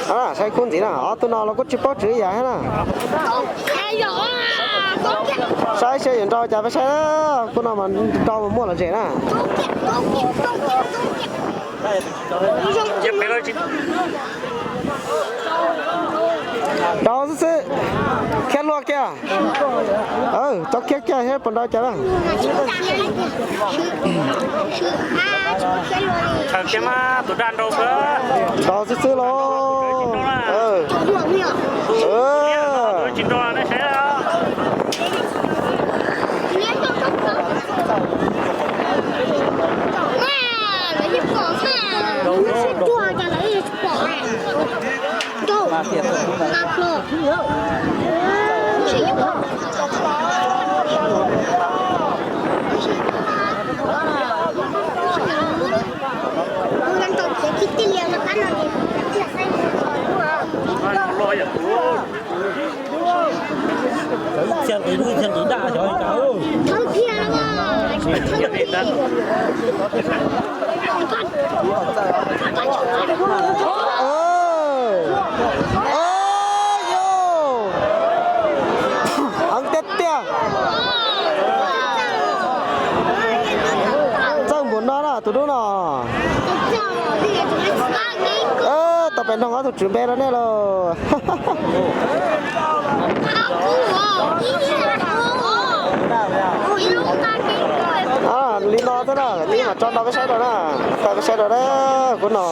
Saib khub ntxiv na, ob tug no los kuj tsis paub tswv yam thiab na. Saib seb yuav nrau cas peb saib na, khub no mas nrau mas muaj los zem na. Nrau xwb xwb, khiab luag kiag. Tau khiab kiag thiab puas nrau cas na. Nrau xwb xwb los. Heev tiag tiag. Txawj npaum no na tus dub no. Tau pem noog ob tug tswv npe rau nej lauj. Li no xwb na, tib mam tso nrau peb saib rau na, tso peb saib rau na, kuv no.